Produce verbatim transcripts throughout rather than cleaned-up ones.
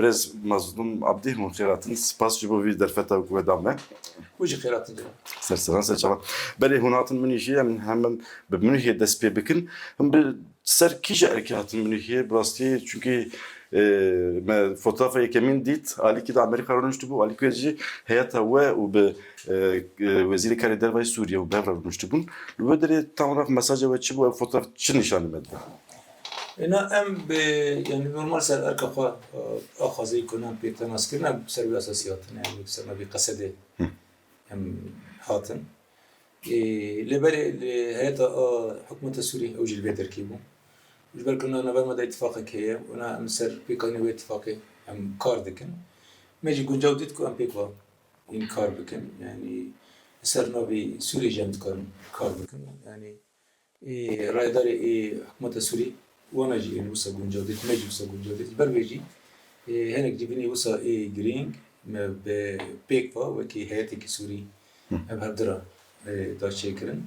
Birêz Mazlûm Abdî, hûn xêr hatin. Spas ji bo vî derfeta ku we da me. Hûn jî xêr hatin. Ser seran, ser çavan. Berê hûn hatin Munîhê, em hemen bi Munîhê dest pê bikin. Hûn bi ser kîja erkê hatin Munîhê? Bi rastî, çunkî, e, me fotografa yekemîn dît, alîkî di Amerîka rûniştibû, alîkî jî heyeta we û bi, e, e, Wezîrê Karê Derve yê Sûriye û bi hev re rûniştibûn. Li wê derê tam olarak mesaja we çi bû, ev fotoğraf çi nîşanî me dide? Êna em bi, yani normal ser erka xwe, e, axazeyî ku nan pê temas kirin, em ser wî esasî hatin, yani ser navê Qesedê Hı. em hatin. Ê, lê berê li heyeta a hikûmeta Sûrî ew jî li vê derkê bû. Ji ber ku na navber me de îtifaqek heye û na em ser pêkanî wê îtifaqê em kar dikin. Me jî guncaw dît ku em pêk ve yên kar bikin. Yani ser navê Sûrî jî em dikarin kar bikin. Yani Ê, rayedarê ê hikûmeta Sûrî wana jî ên wisa guncaw dît, me jî wisa guncaw dît. Ji ber vê jî, ê, hinek civînê wisa ê girîng me bi pêk ve wekî heyetekî Sûrî Hı. em hevdira, ê, da çêkirin.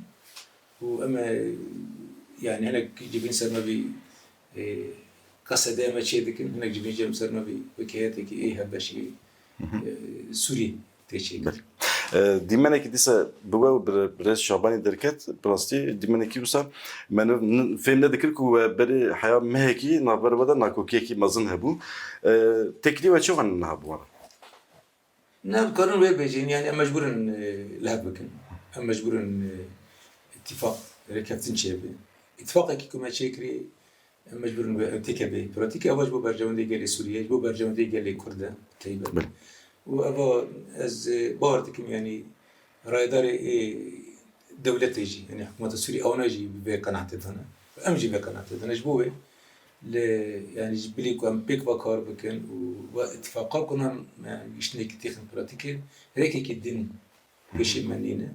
Û em, e, yani hinek civîn ser navî, ê, Qesedê em çê dikin, hinek civîn jî em ser navî wekî heyetekî ê hevbeşî, Hı hı. e, Sûrî tê çêkirin. Belê. E, dîmenekî dîsa bi we û bi, birêz Şabanî derket, bi rastî dîmenekî wisa me ne, n-, fêm nedikir ku we berê heya mehekî navber we de nakokiyekî mezin hebû. E, têkilî we çawa niha bi wan? Ne, em karin wê bêjin, yani em mecbûr in, e, li hev bikin. Em mecbûr in, e, îtîfaq, rêkeftin çêbe. Îtîfaqekî ku me çêkirî, Em mecbûr in wê ew têke bê. Pratîke eva ji bo berjewendê gelê Sûriyê, ji bo berjewendê gelê Kurd e, taybet. Belê. Û eva ez, e, bawer dikim, yanî rayedarê ê dewletê jî, yanî hikûmeta Sûriyê, ewana jî bi vê qenaetê de ne. Em jî vê qenaetê de ne. Ji bo wê li, yanî ji bilî ku em pêk ve kar bikin û we îtifaqa ku em, e, giştinekî têxin pratîkê, rêkekî din pêşî me nîne.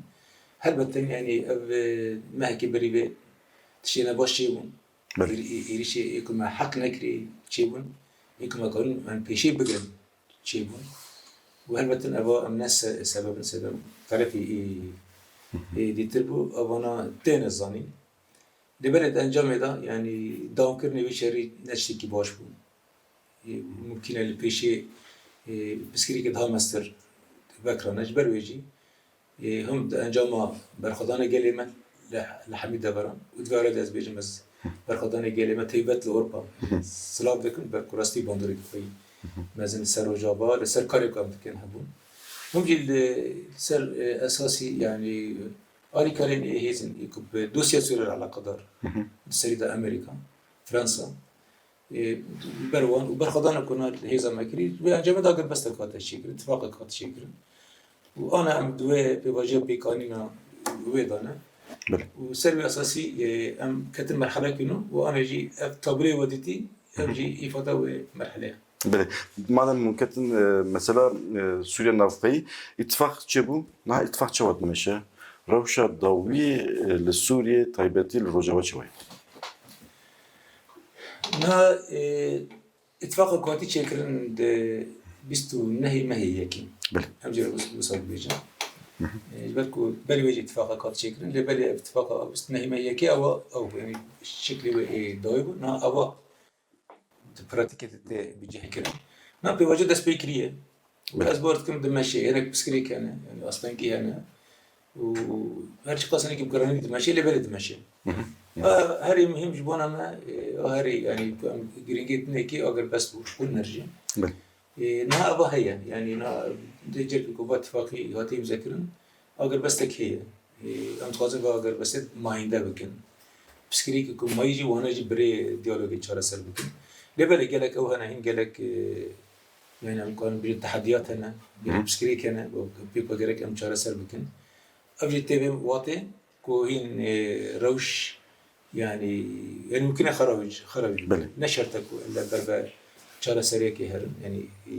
Helbet, yanî ev, e, mehekî berî vê tiştê ne baş çêbûn. Belê. Êr-, ê-, êrîşê ê ku me heq nekirî çêbûn, ê ku me karin em pêşê bigirin çêbûn. Û helbet eva em ne se-, sebeb in, sebeb terefê ê, Hı hı. ê dîtir bû, evana têne zanîn. Lê belê di encamê de, yanî dawamkirinê wê şerî ne tiştekî baş bû. Ê, mumkîn e li pêşê, ê, pirsgirêkê daha mestir vekirane. Ji ber wê jî, ê, him di encama berxwedana gelê me li, li hemî deveran û di vê alî de ez bêjim, ez berxwedanê gelê me taybet li Ewropa silav dikim, ber ku rastî bandoreke xwe yî mezin li ser Rojava, li ser karê ku em dikin hebûn. Him jî li ser, ê, esasî, yanî alîkarên ê hêzên ê ku bi dosya Sûriyê re eleqedar, di serî de Amerîka, Fransa, ê, ber wan û berxwedana ku na hêza me kirî, wê encamê de agirbestek hate çêkirin, tifaqek hate çêkirin. Û ana em di wê pêvajoya pêkanîna wê de ne. Belê. Û ser wê esasî, ê, em ketin merhelekî nû û ana jî ev tabloyê we dîtî, ev Hı hı. jî îfada wê merhelê ye. Belê. Madem hûn ketin, e, mesela, e, Sûriya navxweyî, îtifaq çêbû, niha îtifaq çawa dimeşe? Rewşa dawî, e, li Sûriyê, taybetî li Rojava çawa ye? Niha, e, îtifaqa ku hatî çêkirin di bîst û nehê mehê yekê. Belê. Em jê re wis-, wisa dibêjin. Hı hı. E, ji ber ku berî wê jî îtifaqa hat çêkirin, lê belê ev îtifaqa bîst û nehê mehê yekê ewa ew, yanî şeklê wê ê dawî bû. Niha ewa di pratîkê de tê bicihkirin. Na pêvajo dest pê kiriye. Belê. Ez bawer dikim dimeşe, hinek pirsgirêk hene, yanî astengî hene. Û her çiqas hinekî bi giranî dimeşe, lê belê dimeşe. Hı hı. A, herî muhîm ji bona me, e, a herî, yanî ku em girîngî dinekî agirbest bû, ji xwe nerjî. Belê. E, niha eva heye, yanî niha dê carkî ku va tifaqî hate îmzekirin, agirbestek heye. Ê, em dixwazin vê agirbestê mayînde bikin. Pirsgirêkê ku mayî jî wana jî bi rê diyalogê çareser bikin. Lê belê gelek ew hene, hîn gelek, e, yani em karin bêjin tehediyat hene, gelek Hı. pirsgirêk hene, pêk ve gerek em çareser bikin. Ev jî tê vê watê ku hîn, e, rewş, yani, yani mumkin e xera wî, xera wî. Belê. Ne şert e ku em ber ve çareseriyekê herin, yani, e,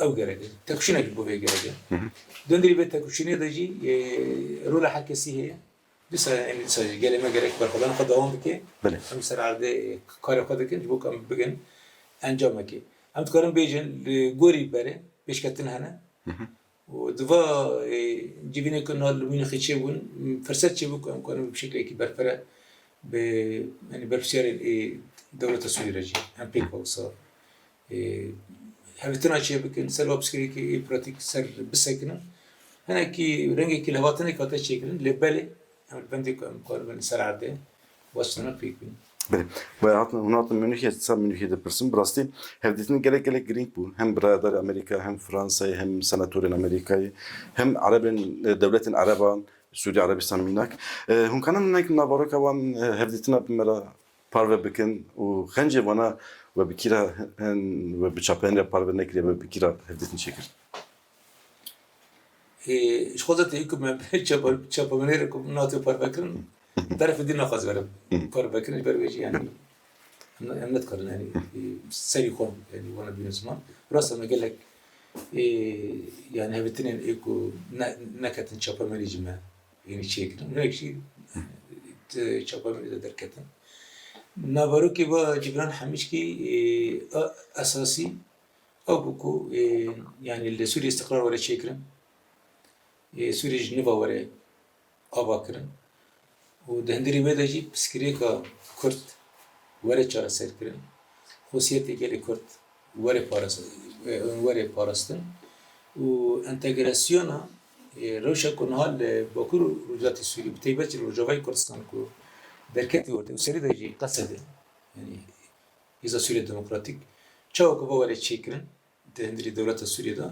ew gerek e. Têkoşînek ji bo vê gerek e. Hı hı. Dundirî vê têkoşînê de jî, e, rola her kesî heye. Dîsa, em dîsa jî gelê me gerek berxwedana xwe dewam bike. Belê. Em ser erdê, e, karê xwe dikin, ji bo ku em bigin encamekê. Em dikarin bêjin, li gorî berê pêşketin hene. Hı hı. Û di va, e, civînê ku na li Mûnîxê çêbûn, firset çêbû ku em karin bi şeklekî berfireh bi, yanî berpirsiyarên ê dewleta Sûrî re jî em pêk ve wisa e, hevdîtina çêbikin, ser va pirsgirêkê ê pratîk ser bisekinin. Hinekî rengekî lihevhatinekê hate çêkirin, lê belê em li bendê ku em karibin li ser erdê westine pêk bînin. Belê. Bayağı hatin, hûn hatin Münihê, dîsa Münihê dipirsim. Bi rastî hevdîtin gelek gelek girîng bû. Hem biraderê Amerîka, hem Fransayê, hem senatorên Amerîkayê, hem Erebên, e, dewletên Ereban, Sûdî Erebistan mînak. E, hûn kanin hinek naveroka wan, e, hevdîtina bi me re parve bikin û xencê vana we bi kî re hen, we bi çapemenê re parve nekiriye, we bi kî re hevdîtin çêkir? Ê, ji xwe de tê ku me çapa-, çapemenê re ku nate parve kirin, terefê dî naxwaz were parve kirin, ji ber wê jî, yanî, em, em nedikarin, yanî, ê, serî xwe, yanî, wana bînin ziman. Rast e, me gelek, ê, yanî, hevdîtinên ê ku ne-, neketin çapemenî ji me, yanî, çêkirin. Hinek jî, e, çapemenî de derketin. Naverokê va Cîbran Hemîşkî, ê, a-, esasî, ew bû ku, ê, yanî li Sûriyê îstiqrar were çêkirin, ê, Sûriyê ji nû ve were ava kirin û di hundirê wê de jî pirsgirêka Kurd were çareserkirin, xwesiyetê gelê Kurd were parast-, ê, were parastin û entegrasyona, ê, rewşa ku niha li Bakur û Rojhilatê Sûriyê, bi taybet jî li Rojavayê Kurdistan ku derketî ortê û serî de jî Qesede, yanî Hêza Sûriya Demokratîk, çawa ku va were çêkirin di hundirê dewleta Sûriyê de,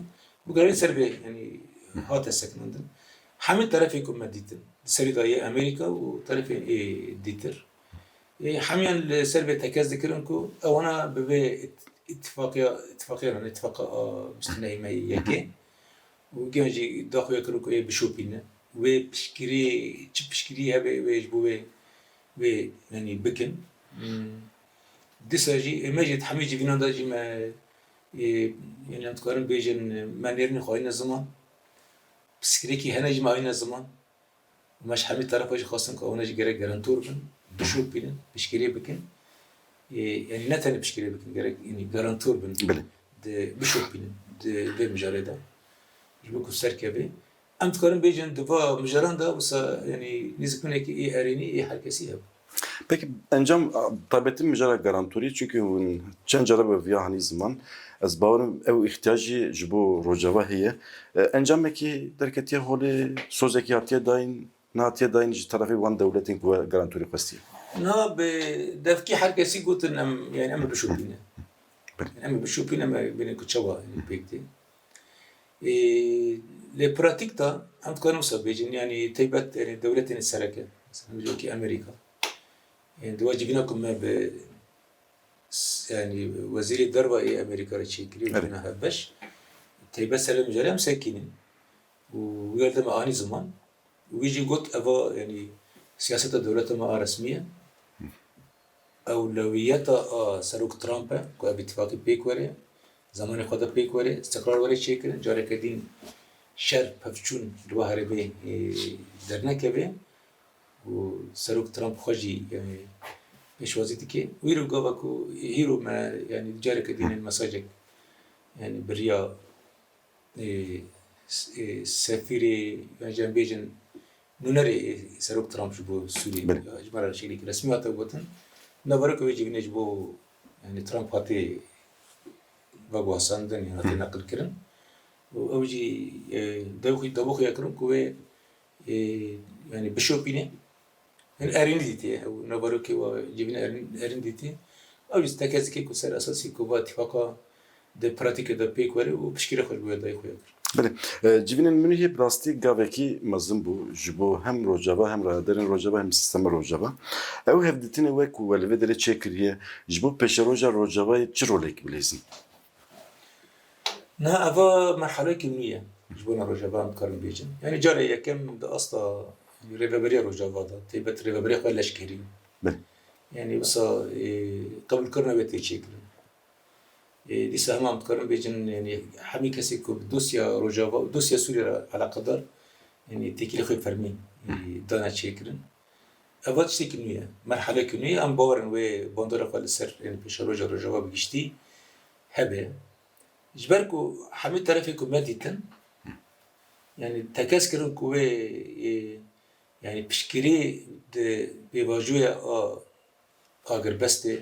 bi garî ser vê, yanî, hate sekinandin. Hemî terefê ku me dîtin, di serî de yê Amerîka û terefê ê dîtir. Ê, hemiyan li ser vê tekez dikirin ku ewana bi vê ît-, îtifaqiya, îtifaqiya, yanî îtifaqa a bîst û nehê Meyê yekê û giyan jî daxuya kirin ku ê bişopîne. Wê piştgirî, çi piştgirî hebe wê ji bo wê, wê, yanî bikin. Hmm. Dîsa jî, ê, me jî di hemî civînan de jî me, ê, yanî em dikarin bêjin, me nêrînê xwe ayîne ziman. Piştgirêkî hene jî me ayîne ziman. Me ji hemî terefa jî xwestin ku ewne jî gerek garantor bin, bişopînin, piştgirê bikin. Ê, yanî ne tenê piştgirê bikin, gerek, yanî, garantor bin. Belê. Di, bişopînin di vê mijarê de. Ji bo ku serkeve. Em dikarin bêjin di va mijaran de wisa, yanî, nêzîkbûnekî ê erênî, ê herkesî hebû. Peki encam, a, taybetî mijara garantorî, çunkî hûn çend cara bi viya hanî ziman, ez bawerim ew îhtiyacî ji bo Rojava heye. E, encamekî derketiye holê, sozekî hatiye dayîn, nehatiye dayîn ji terefê wan dewletên ku we garantorî xwestiye? Na, bi devkî her kesî gotin em, yanî em ê bişopîne. Belê. Yanî em ê bişopîne, em ê bînin ku çawa, yanî, pêk tê. Ê, lê pratîk de em dikarin wisa bêjin, yanî taybet, yanî dewletên sereke, mesela wekî Amerîka. Yanî di wa civîna ku me bi s-, yanî wezîrê derva ê Amerîka re çêkirî û Evet. civîna hevbeş, taybet ser vê mijarê em sekînin. Û wî erde me anî ziman. Wî jî got, eva, yanî, siyaseta dewleta me a resmî ye. Ewlewiyeta a Serok Trump e, ku ev îtifaqî pêk were, zemanê xwe de pêk were, îstiqrar were çêkirin, careke din şer, pevçûn li va herêmê, e, dernekeve û Serok Trump xwe jî, yanî, pêşwazî dike. Û îro gava ku hîro me, yanî, careke din in mesajek, yanî, bi riya e, s-, e, sefîrê, yan jî em bêjin nûnerê, e, Serok Trump ji bo Sûriyê, Belê. Ji me re şêrîk resmî hate gotin. Naverok wê civînê ji bo, yanî Trump hate veguhasandin, yan hate Hı. neqilkirin. Û ew jî, e, dewxî-, dewixuya kirin ku wê, e, yanî bişopîne. Hin erênî dîtiye, ew naverokê wa civîn erênî, erênî dîtiye. Ew jî tekez dike ku ser esasî ku va îtifaqa di pratîkê de pêk were û piştgirê xwe ji bo yadayî xwe ya kir. Belê. E, civînên Munîhê bi rastî gavekî mezin bû ji bo hem Rojava, hem rayedarên Rojava, hem sîstema Rojava. Ew hevdîtinê we ku we li vê derê çêkiriye, ji bo pêşeroja Rojavayê çi rolekî bilîzin? Niha eva merhalekî nû ye ji bona Rojava, em dikarin bêjin. Yanî carê yekem di asta rêveberiya Rojava de, taybet rêveberiya xwe leşkerî. Belê. Yanî wisa, e, qebûlkirina wê tê çêkirin. E, dîsa hema em dikarin bêjin, yanî hemî kesê ku bi dosya Rojava û dosya Sûriyê re eleqedar, yanî têkilî xwe fermî, e, dane çêkirin. Eva tiştekî nû ye, merhalekî nû ye. Em bawer in wê bandora xwe li ser, yanî pêşeroja Rojava bi giştî hebe. Ji ber ku hemî terefê ku me dîtin, yanî tekez kirin ku wê, e, yanî piştgirî di pêvajoya a agirbestê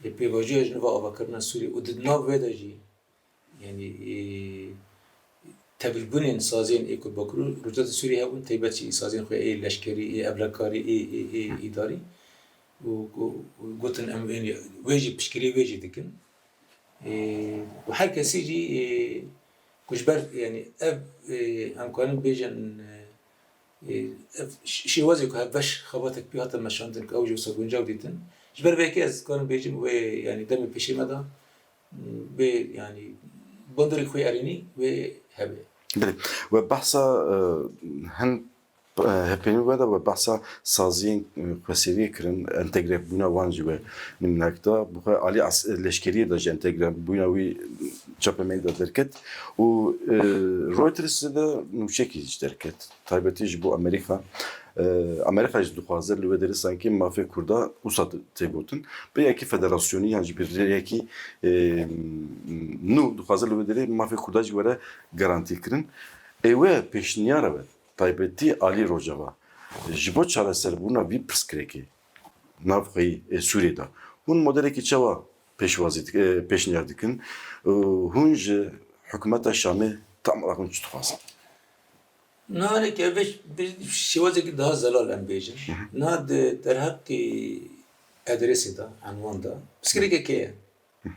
Ê pêvajoya ji nû ve avakirina Sûriyê û di nav vê de jî, yanî, ê, tevlîbûnên saziyên ê ku Bakur û Rojhilata Sûriyê hebûn, taybet jî saziyên xwe ê leşkerî, ê evlekarî, ê, ê, ê îdarî û, û, û gotin em ê wê jî piştgirî wê jî dikin. Ê, û her kesî jî, ê, ku ji ber, yanî ev, ê, em karin bêjin, ê, Ê, ev ş-, şêwazê ku hevbeş xebatek pê hate meşandin ku ew jî wisa guncaw dîtin. Ji ber vê yekê ez dikarim bêjim wê, yanî demê pêşê me de, m, wê, yanî bandorek xwe erênî wê hebe. Belê. We behsa, e, hin, e, hepênî we de we behsa saziyên, e, xwesêriyê kirin, entegrebûna wan jî we nîmnek da. Bi xwe alî as-, leşkeriyê de jî entegrebûna wî çapemeyî de derket. Û, e, Reuters de nûçekî jî derket. Taybetî ji bo Amerîka. E, Amerîka jî dixwaze li wê derê sankî mafê Kurda wisa tê gotin. Bi yekî federasyonî yan jî bi rêyekî, e, nû dixwaze li wê derê mafê Kurda jî were garantî kirin. Ê we pêşniyara we, taybetî alî Rojava, ji bo çareserbûna vî pirsgirêkê navxweyî ê Sûriyê de, hûn modelekî çawa pêşwazî dik-, e, pêşniyar dikin? Û hûn ji hikûmeta Şamê tam olarak hûn çi dixwazin? Niha hinekî ev bi şêwazekî daha zelal em bêjin. Hı hı. Niha di derheqê adresê de, enwan de, pirsgirêkek heye. Hı.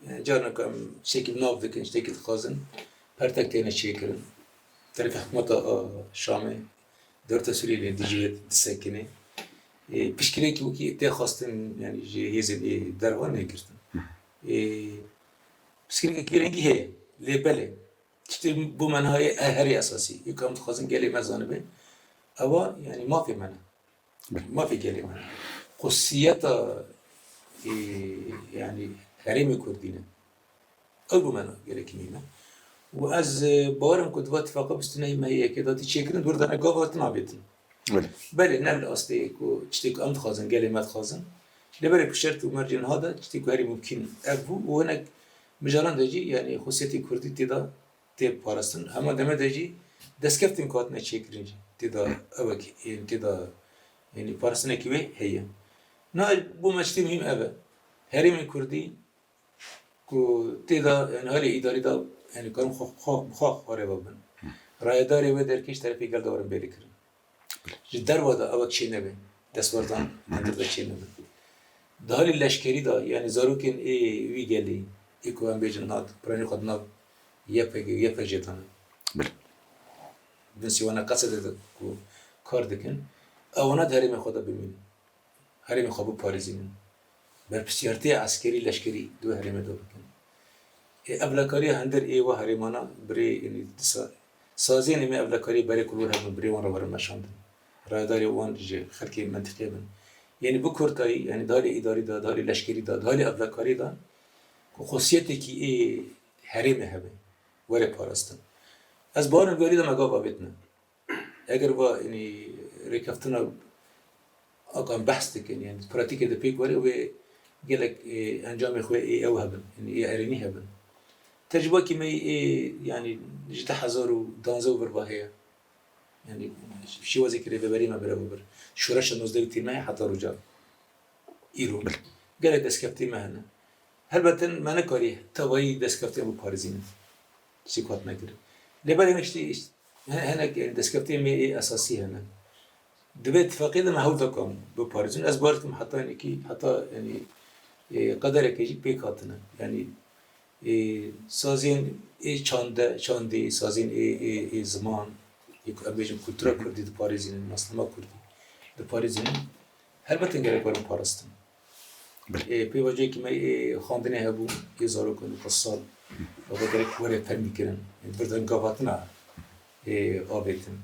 Yani carna ku em tiştekî bi nav dikin, tiştekî dixwazin, pertek têne çêkirin. Terefê hikûmeta, a, Şamê, dewleta Sûriyê lê dijî wê disekinê. Ê, piştgirêkî wekî tê xwestin, yani ji hêzên ê derva negirtin. Hı. Ê, piştgirêkekî rengî heye. Lê belê, tiştê bo me niha yê, e, herî esasî, yê ku em dixwazin gelê me zanibe, ewa, yani mafê me ne. Belê. Mafê gelê me ne. Xusiyeta, ê, yani herêmê Kurdî ne. Ew bo me ne, gelekî mîm e. Û ez, e, bawer im ku di va tifaqa bîst û nehê mehê yekê de tê çêkirin, di wir de ne gava tune avêtin. Belê. Belê, ne li astê ku tiştê ku em dixwazin, gelê me dixwazin. Lê berê ku şert û mercên niha de tiştê ku herî mumkîn ev bû û hinek mijaran de jî, yani xusiyetê Kurdî tê de tê parastin. Hema demê de jî destkeftên ku hatine çêkirin jî tê de ewek, yani tê de, yani parastinekî wê heye. Na bo me tiştê muhîm ev e. Herêmên Kurdî ku tê de, yani halê îdarî de, yani karin xwe, xwe, xwe, xwe rêve bin. Rayedarê wê derkê ji terefê gel de werin bêrî kirin. Ji derve de ewek çê nebe. Destwerdan hundir de çê nebe. Di halê leşkerî de, yani zarokên ê wî gelî, ê ku em bêjin hat, piranî xwe di nav Y P G, Y P G de ne. Bilê. Bin sîwana Qesedê de ku kar dikin, ewana di herêmê xwe de bimînin. Herêmê xwe biparêzînin. Berpirsiyartiya eskerî, leşkerî di wê herêmê de bikin. Ê, evlekariya hundir ê wa herêmana birê, yanî disa, saziyên ê me evlekariyê berê ku li wir hebin, birê wan re werin meşandin. Rayedarê wan ji xelkê mentiqê bin. Yanî bi kurtayî, yanî di halê îdarî de, di halê leşkerî de, di halê evlekariyê de ku xosiyetekî ê herêmê hebe, were parastin. Ez bawer im vê alî de me gav avêtine. Eger va, yanî, rêkeftina a ku em behs dikin, yanî, di pratîkê de pêk were, wê gelek, ê, encamê xwe ê ew hebin, yanî, ê erênî hebin. Tecrûbakî me ê, yanî, ji du hezar û duwazdeh û vir va heye. Yanî, şêwazekî rêveberî me birevebir. Şoreşa nozdeh û tî me heta roja îro. Belê. Gelek destkeftî me hene. Helbet me nekarî tevayî destkeftî biparêzînin. Tiştê ku hatine kirin. Lê belê hinek tiştî, he-, hinek, yanî, destkeftiyên me ê esasî hene. Di vê tifaqê de me hewl da ku em biparêzin. Ez bawer dikim heta hinekî, heta, yanî, ê, qedereke jî pêk hatine. Yanî, ê, saziyên ê çande, çandê, saziyên ê, ê, ê ziman, ê ku em bêjin kultura kurdî diparêzînin, nasnama kurdî diparêzînin. Helbet gerek werin parastin. Belê. Ê, pêvajoyekî me ê xwendinê hebû, ê zarokan û xwe sal, ew gerek were fermî kirin. Ê, birden gav hatina, ê, avêtin.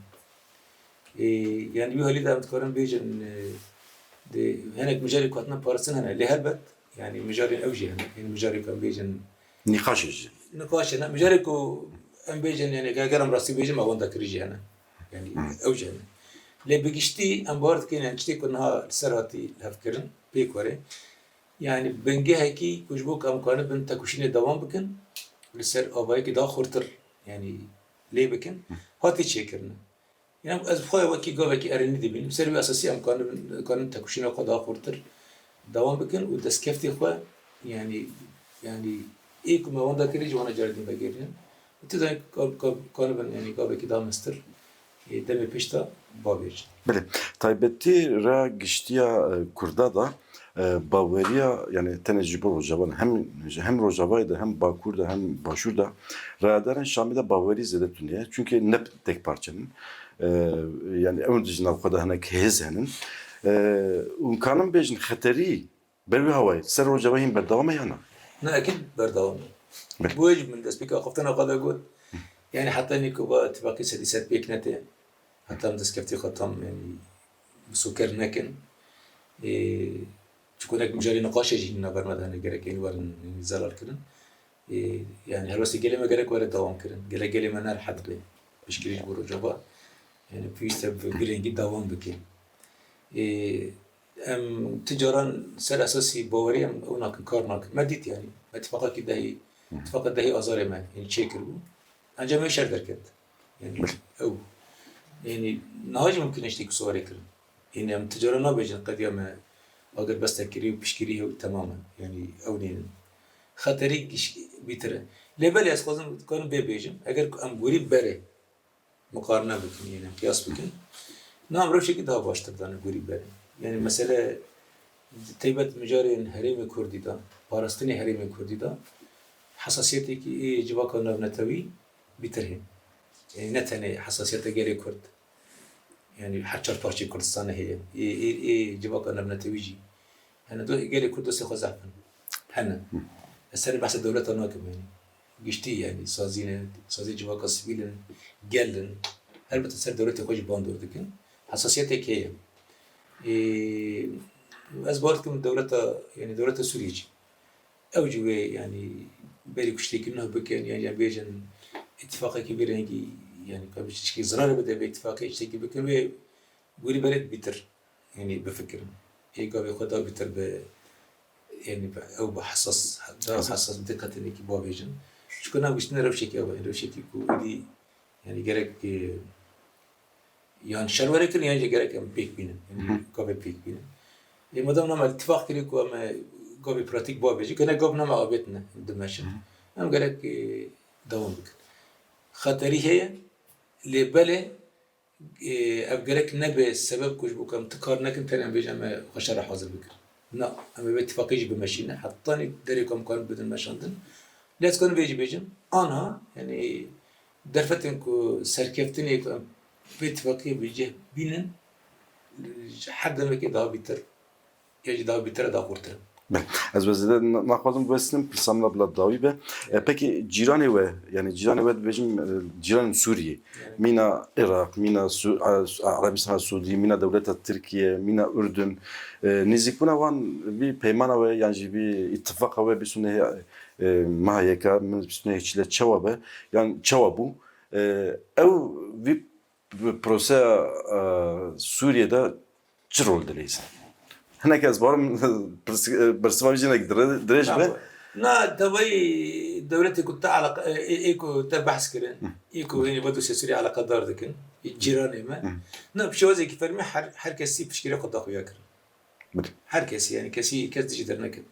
Ê, yanî wî halî de em dikarin bêjin, ê, di hinek mijarê ku hatine parastin hene. Lê helbet, yanî mijarên ew jî hene. Yanî mijarê ku em bêjin Nîqaşê jî. Nîqaşê ne. Mijarê ku em bêjin, yanî, eger em rastî bêjin, me wenda kirî jî hene. Yanî, Hmm. ew jî hene. Lê bi giştî em bawer dikin, yanî, tiştê ku niha li ser hatî lihevkirin, pêk were. Yanî, bingehekî ku ji bo ku em kanibin tekoşînê dewam bikin, li ser avayekî daha xurtir, yanî, lê bikin, Hmm. hatî çêkirin. Yanî ez bi xwe wekî gavekî erênî dibînim. Ser wî esasî em kanin, kanin tekoşîna xwe daha xurtir dewam bikin û destkeftê xwe, yanî, yanî ê ku me wenda kirî ji wana cara din vegirînin. Û tu de ka-, ka-, kanibin, yanî gavekî daha mestir, ê, demê pişta bavêjin. Belê. Taybetî ra giştiya, e, Kurda da, e, baweriya, yani tenê ji bo Rojava ne, hem, hem Rojavayê de, hem Bakur de, hem Başûr de, rayadarên Şamê de bawerî zêde tune ye. Çünkü ne tek parçenin. E, yani ew ji nav xwe de hinek hêz henin. E, û kanin bêjin xeterî ber wî hawayê ser Rojava hîn berdewam e ya na? Na, ekîd berdewam e. Belê. Bo wê jî min destpêka xweftina xwe de got, yani heta nî ku va tifaqî sedî sed pêk nete, heta em destkeftê xwe tam, yani, bi soker nekin. Ê, çiqûnek mijarê niqaşê jî hîn navber me de hene, gerek ên werin, ên zelal kirin. Ê, yani helwestê gelê me gerek were dewam kirin. Gerek gelê me nerehet be. Piştgirî ji bo Rojava, yani pêwîst e bi vî rengî dewam bike. Ê, em ti caran ser esasî bawerî em ew nakin, kar nakin. Me dît yani. Me tifaqekî dehî, Hı hı. tifaqa dehî Azarê me, yani çêkiribû. Encamê şer derket. Yani ew. Yani niha jî mumkin e tiştekî wisa were kirin. Yani em ti cara nabêjin qediya me agirbest e kirî û piştgirî hew temam e. Yani ew nînin. Xeterî giş-, bîtir e. Lê belê ez xwazim karim bê bêjim. Eger ku em gorî berê muqarine bikin, yani em qiyas bikin. Niha em rewşekî daha baştir dane gorî berê. Yani mesele teybet mijarên herêmê Kurdî de, parastinê herêmê Kurdî de, hesasiyetekî ê civaka navnetewî bîtir hê. Yani ne tenê hesasiyeta gelê Kurd. Yani her çar parçeyê Kurdistanê heye. Ê, ê, ê civaka navnetewî jî. Hene do gelê Kurd dostê xwe zehf in. Hene. Hı. Ez tenê behsa dewleta nakim yani. Giştî yani sazî ne, sazî civaka sivîl in, gel in. Helbete ser dewletê xwe jî bandor dikin. Hesasiyetek heye. Ê, ez bawer dikim dewleta, yani dewleta Sûriyê jî. Ew jî wê, yanî, berî ku tiştekî nuh bikin, yan jî em bêjin, îtifaqekî vî rengî, yanî, ka bi tiştekî zirarê bide vê îtifaqê tiştekî bikin, wê gorî berê bîtir, yanî, bifikirin. Ê gavê xwe da bîtir bi, yanî, bi, ew bi hesas, da Hesas. hesas bi diqetinekî bavêjin. Çunku nav giştine rewşekî ew e, rewşekî ku êdî, yanî, gerek, e, yan şer were kirin, yan jî gerek em pêk bînin. Yanî Hı hı. gavê pêk bînin. Ê madem nema îtifaq kirî ku em, e, gavê pratîk bavêjin, ku ne gav nema avêtine dimeşin. Hı hı. Em gerek, e, dewam bikin. Xeterî heye, lê belê, e, ev gerek nebe sebeb ku ji bo ku em ti kar nekin, tenê em bêjin em ê xwe şer re hazir bikin. Na, em ê vê tifaqê jî bimeşîne. Hetanî derê ku em karin bidin meşandin. Lê ez karim vê jî bêjim. Anha, yanî derfetên ku serkeftinê ku em vê tifaqê bi cih bînin, ji her demekê daha bîtir, ya jî daha bîtir e, daha xurtir e. Belê. Ez wê zêde na-, naxwazim biwestinim, pirsa min bila dawî be. E, pekî cîranê we, yanî cîranê we dibêjim, e, cîranên Sûriyê, Yanî mîna Iraq, mîna Su-, e, Su-, Erebistana Sûdî, mîna dewleta Tirkiye, mîna Urdun, e, nêzîkbûna wan vî peymana we yan jî vî îtifaqa we bîst û nehê, e, meha yeka, min bîst û nehê çile çawa be, yan çawa bû? E, ew vî p-, proseya, e, Sûriyê de çi rol dileyîze? Hinek ez barim pirs-, e, bersiva wî jî hinek dire-, dirêj be. Na, tevayî dewletê ku te eleq-, e, ê, ê ku te behs kirin, Hı. ê ku hênî be dosya Sûriyê eleqedar dikin, ê cîranê me. Hı. Na, bi şêwazekî fermî her, her kesî piştgirê xwe daxuya kirin. Belê. Her kesî, yanî kesî, kes dijî derneket.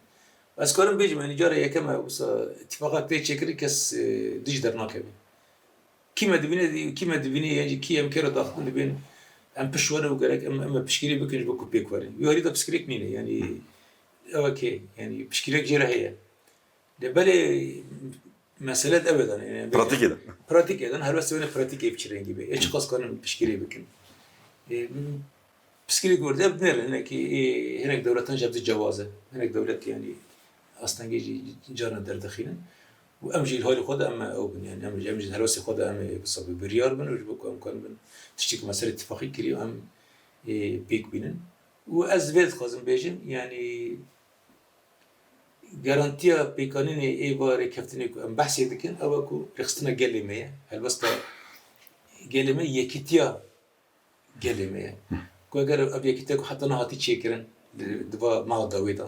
Ez karim bêjim, yanî cara yekem e, wisa îtifaqek tê çêkirin, kes, e, dijî dernakeve. Kî me dibîne, kî me dibîne, yan jî kî em kê re daxistin dibên, em pişt were û gerek em, em piştgirî bikin ji bo ku pêk werin. Wî alî de piştgirêk nîne, yanî ew e kê, yanî piştgirêk jê re heye. Lê belê mesele de ew e de, yanî Pratîkê de. Pratîkê de, helbestê wene pratîkê bi çi rengî be. Ê çiqas kanin piştgirî bikin. Ê, Piskirêk werde ev dinêrin, hinekî, ê, hinek dewletan jî ev di cewaz e. Hinek dewlet, yanî, astengê jî carna derdixînin. Û em jî li halê xwe de em ew bin, yanî, em, em jî di helwestê xwe de em ê wisa bi biryar bin û ji bo ku em karin bin tiştê ku me ser îtifaqî kirî, em, ê, pêk bînin. Û ez vê dixwazim bêjim, yanî, garantiya pêkanînê ê va rêkeftinê ku em behsê dikin, ew e ku rêxistina gelê me ye. Helwesta gelê me yekîtiya gelê me ye. Ku eger ev yekîtiya ku heta niha hatî çêkirin, di, di va meha dawê de,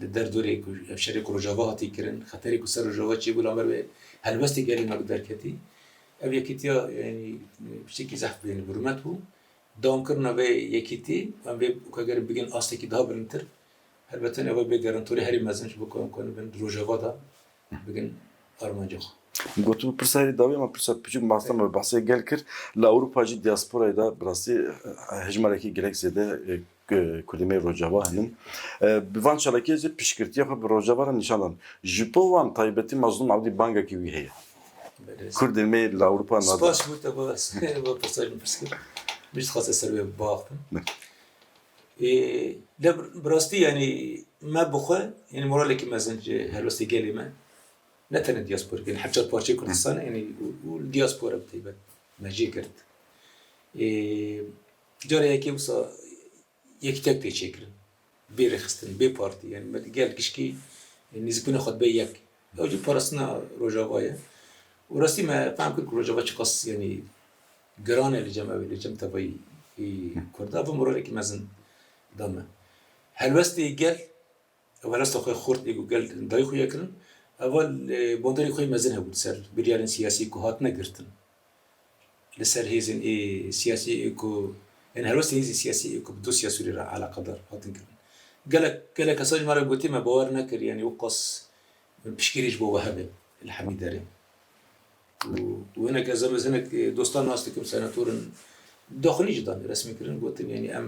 li derdorê ku ev şerê ku Rojava hatî kirin, xeterê ku ser Rojava çêbû, li ber wê helwestê gelê me ku derketî, ev yekîtiya, yanî, tiştekî zehf bû, yanî bi rûmet bû. Dewamkirina vê yekîtî, em vê ku eger bigin astekî daha bilindtir, Helbet ev bê garantorê herî mezin ji bo ku em ku bin di Rojava de bigin armanca xwe. Gotu pirsa herî dawî, ama pirsa piçûk, masta me behsê gel kir. Li Ewropa jî diasporayê de bi rastî hejmarekî gelek zêde e, Kurdê me Rojava hene. E, bi van çalakiyê jî piştgirtiya xwe bi Rojava re nîşan dan. Ji bo wan taybetî Mazlûm Abdî bangekî wî heye. Kurdên me li Ewropa nade. Spas bo te bo pirsa min pirs kir. Min jî dixwest ser wê biaxivim. Ê, lê bi rastî, yanî me bi xwe, yanî moralekî mezin ji helwestê gelê me, ne tenê diasporî, yanî hevçar parçeyê Kurdistanê, yanî û, û li diaspora bi taybet me jê girt. Ê, cara yekê wisa yekîtek tê çêkirin. Bê rêxistin, bê partî, yanî me gel gişkî nêzîkbûna xwe dibe yek. Ew jî parastina Rojava ye. Û rastî me fehm kir ku Rojava çiqas, yanî giran e li cem ew, li cem tevayî Kurda. Ev moralekî mezin da me. Helwestê gel, ev helwesta xwe xurt ê ku gel dayî xuya kirin, eva, e, banderê xwe mezin hebû li ser biryarên siyasî ku hatine girtin. Li ser hêzên ê siyasî ê ku, yanî helwestên hêzên siyasî ê ku bi dosya Sûriyê re eleqedar hatin kirin. Gelek, gelek kesa ji me re gotî me bawer nekir, yanî wek qas piştgirî ji bo we hebe li hemî derê. Û, û hinek ez, ez hinek, e, dostan nas dikim, senatorin daxilî jî dan resmî kirin, gotin, yanî em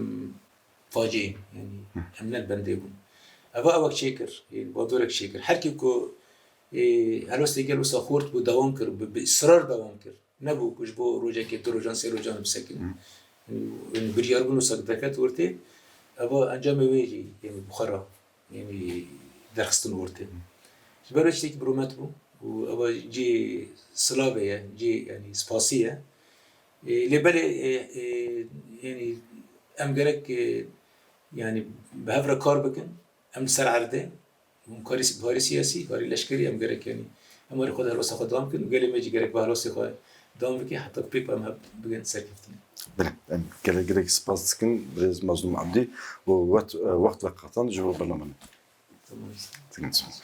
facî, yanî em ne bendê bûn. Eva ewek çêkir, yanî badorek çêkir. Her kî ku, e, helwestê gel wisa xurt bû, dewam kir, bi, bi israr dewam kir. Nebû ku ji bo rojekê, du rojan, sê rojan bisekin. Yanî, yanî biryar bûn wisa deket ortê. Eva encamê wê jî, yanî bi xwe re, yanî derxistin ortê. Ji ber wê tiştekî bi rûmet bû û eva cihê silavê ye, cihê, yanî spasî ye. E, lê belê, e, e, yanî em gerek, e, yanî bi hev re kar bikin. Em li ser erdê, hûn karî, bi harî siyasî, harî leşkerî em gerek, yanî em harî xwe di helwesta xwe dewam bikin û gelê me jî gerek bi helwestê xwe dewam bike heta ku pêk ve em hev bigin serkeftinê. Belê, em gelek gelek spas dikin birêz Mazlûm Abdî û wet, e, wext ve qatan ji bo bername me. Tamam. Dikin spas.